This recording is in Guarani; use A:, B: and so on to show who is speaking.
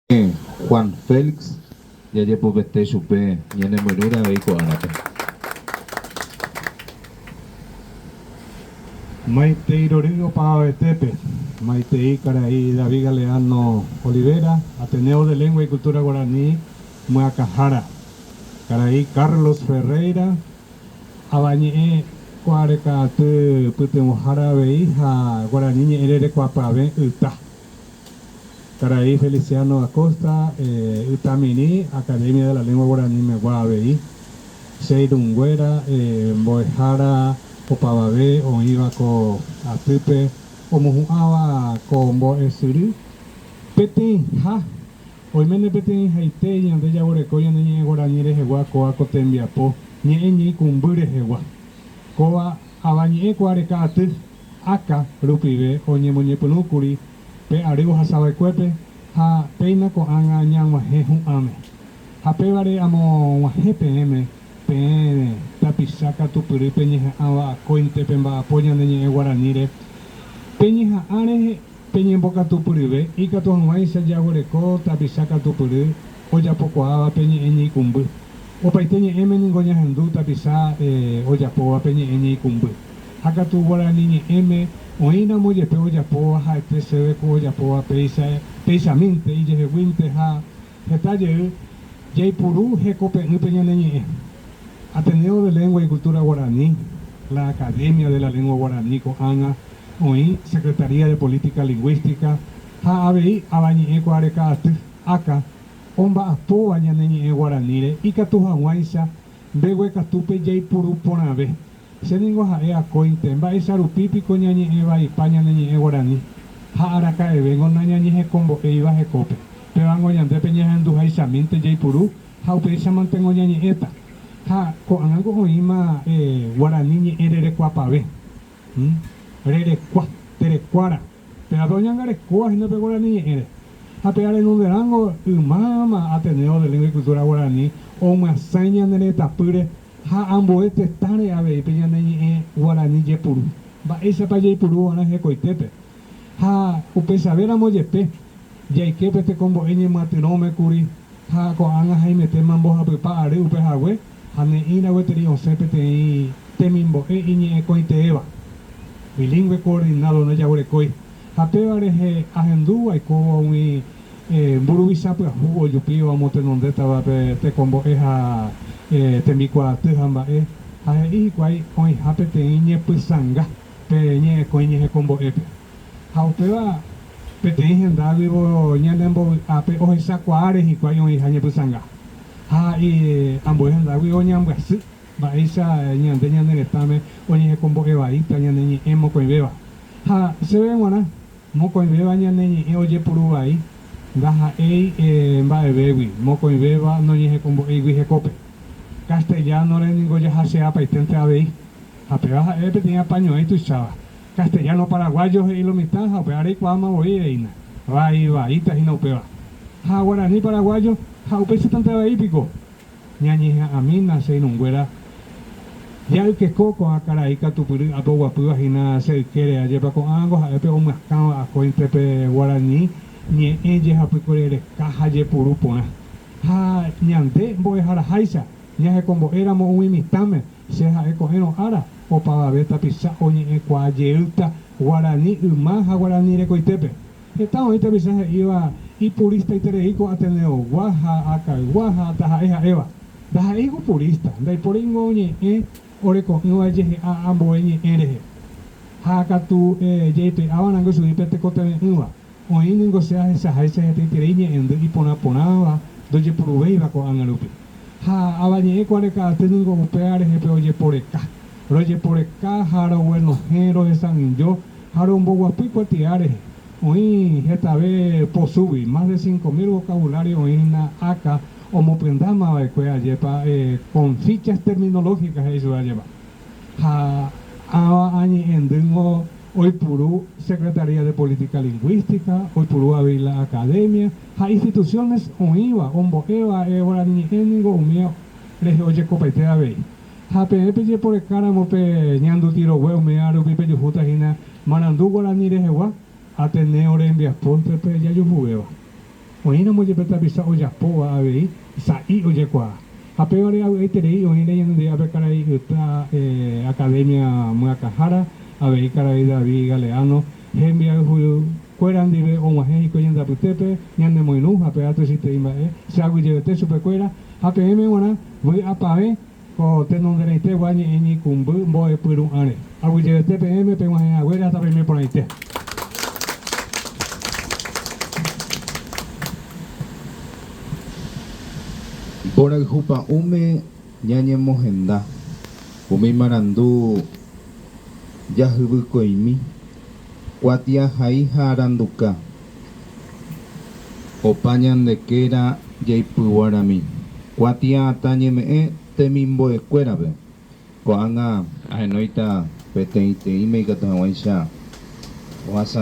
A: Juan Félix, jajepopete chupe ñanemoirũre avei ko árape.
B: Maitei rory opavavetépe, maitei karai David Galeano Olivera, Ateneo de Lengua y Cultura Guaraní myakãhára, karai Carlos Ferreira, Avañe'ẽ kuaareka'aty pytyvõhára avei ha Guarani ñe'ẽ rerekuapavẽ yta. Karai Feliciano Acosta, Ytamirĩ, Academia de la Lengua Guarani megua avei, che irũnguéra, mbo'ehára opavave oĩva ko atýpe omohu'ãva ko mbo'esyry peteĩha, oiméne peteĩhaite ñande jaguereko ñane ñe'ẽ guarani rehegua kóva ko tembiapo ñe'ẽ ñeikũmby rehegua. Kóva Avañe'ẽ kuaareka aty, aka, rupive oñemoñepyrũkuri pe ary ohasava'ekuépe ha péina ko'ág̃a ñag̃uahẽ hu'ãme. Ha pévare amog̃uahẽ peẽme, peẽ tapicha katupyry peñeha'ãva akóinte pemba'apo ñane ñe'ẽ guaraníre, peñeha'ã rehe peñembokatupyryve ikatu hag̃uáicha jaguereko tapicha katupyry ojapokuaáva pe ñe'ẽ ñeikũmby. Opaite ñe'ẽme ningo ñahendu tapicha ojapóva pe ñe'ẽ ñeikũmby. Ha katu guarani ñe'ẽme oĩramo jepe ojapóva ha'ete chéve ku ojapóva péicha péichamínte ijeheguínte ha heta jey jaipuru hekope'ỹ pe ñane ñe'ẽ. Ateneo de Lengua y Cultura Guaraní, la Academia de la Lengua Guaraní ko'ág̃a oĩ Secretaría de Política Lingüística ha avei Avañe'ẽ Kuaareka Aty, aka, omba'apóva ñane ñe'ẽ guaraníre ikatu hag̃uáicha mbeguekatúpe jaipuru porãve. Che ningo ha'e akóinte, mba'éicha rupi piko ñañe'ẽ vaipa ñane ñe'ẽ guarani, ha araka'evéngo nañañehekombo'éiva hekópe. Pévango ñande pe ñahenduhaichamínte jaipuru ha upéichamantengo ñañe'ẽta. Ha ko'ág̃ango oĩma guarani ñe'ẽ rerekuapavẽ. Rerekua, terekuára. Pévape oñangarekóva hína pe guarani ñe'ẽre. Ha pe arenonderãngo ymáma Ateneo de Lengua y Cultura Guarani omyasãi ñane retãpýre ha ambue tetãre avei pe ñane ñe'ẽ guarani jepuru. Mba'éichapa jaipuru va'erã hekoitépe. Ha upeichavéramo jepe, jaike pe tekombo'e ñemyatyrõme kuri ha ko'ág̃a haimetéma mbohapypa ary upe hague ha ne'ĩra gueteri osẽ peteĩ temimbo'e iñe'ẽkõiteéva, bilingũe coordinado ndajaguerekói, ha péva rehe ahendúva aikóvo umi mburuvicha pyahu ojupíva omotenondétava pe tekombo'e ha tembikuaaty ha mba'e, ha he'i hikuái oĩha peteĩ ñepysãnga pe ñe'ẽkõi ñehekombo'épe. Ha upéva peteĩ hendáguivo ñanembovy'ápe ohechakuaáre hikuái oĩha ñepysãnga. Ha ambue hendáguivo ñambyasy mba'éicha ñande ñane retãme oñehekombo'e vaíta ñane ñe'ẽ mokõivéva. Ha chéve g̃uarã, mokõivéva ñane ñe'ẽ ojepuru vai ndaha'éi mba'evégui, mokõivéva noñehekombo'éigui hekópe. Castellano-re ningo jahacheapaiténte avei, ha péva ha'e peteĩ apañuãi tuicháva. Castellano paraguayo he'i lo mitã ha upéva reikuaáma voi reína. Vai vaíta hína upéva. Ha guarani paraguayo ha upéichatante avei piko. Ñañeha'ãmína che irũnguéra ja'ykeko ko'ã karai katupyry ápe oguapýva hína che ykére ajépa ko'ãngo ha'e pe omyakãva akóinte pe guarani ñe'ẽ jehapykuere reka ha jepuru porã. Ha ñande mbo'eharaháicha ñahekombo'éramo umi mitãme Che ha'e ko'ẽrõ ára, opavave tapicha oñe'ẽkuaa jeýta guarani yma ha guarani rekoitépe. Heta oĩ tapicha he'íva ipuristaiterei ko Ateneogua ha Akaygua ha taha'e ha'éva. Ndaha'éiko purista, ndaipóringo ñe'ẽ oreko'ỹva jehe'a ambue ñe'ẽ rehe. Ha katu jaipe'áva rangue chugui pe tekotevẽ'ỹva. Oĩ ningo che ahechaháicha hetaiterei ñe'ẽndy iporã porãva ndojepuruvéiva ko'ág̃a rupi. Ha avañe'ẽ kuareka'aty ningo upéva rehe pe ojeporeka. Rojeporeka ha roguenohẽ rohesa'ỹijo ha romboguapy kuatia rehe. Oĩ hetave posúgui, más de 5000 vocabulario oĩ hína aka omopyendáma va'ekue ajépa con fichas terminológicas he'i chupe ajépa. Ha ãva añe'ẽndýngo oipuru Secretaría de Política Lingũística, oipuru avei la Academia ha instituciones oĩva ombo'éva guarani ñe'ẽ ningo umi rehe ojekopaite avei. Ha peẽ pejeporekáramo pe ñanduti rogue umíva rupi pejuhúta hína marandu guarani rehegua Ateneo rembiapónte pe jajuhuvéva. Oĩramo jepe tapicha ojapóva avei sa'i ojekuaa. Ha pévare avy'aiterei oĩre ñanendive ápe karai Yta Academia myakãhára, avei karai David Galeano hembiayhukuéra ndive og̃uahẽ hikuái ñande apytépe, ñanemoirũ ha péva tuichaitei mba'e che aguyjevete chupekuéra ha peẽme g̃uarã vy'apavẽ ko tenonderãitegua ñe'ẽ ñeikũmby mbo'epyru'ãre. Aguyjevete peẽme peg̃uahẽ haguére ha tapeime porãite.
A: Mborayhu pa'ũme ñañemohenda umi marandu jahyvykoimi, kuatiahai ha aranduka, opa ñande kéra jaipyguarami, kuatia'atã ñeme'ẽ temimbo'ekuérape. Ko'ág̃a ahenóita peteĩteĩme ikatu hag̃uáicha ohasa.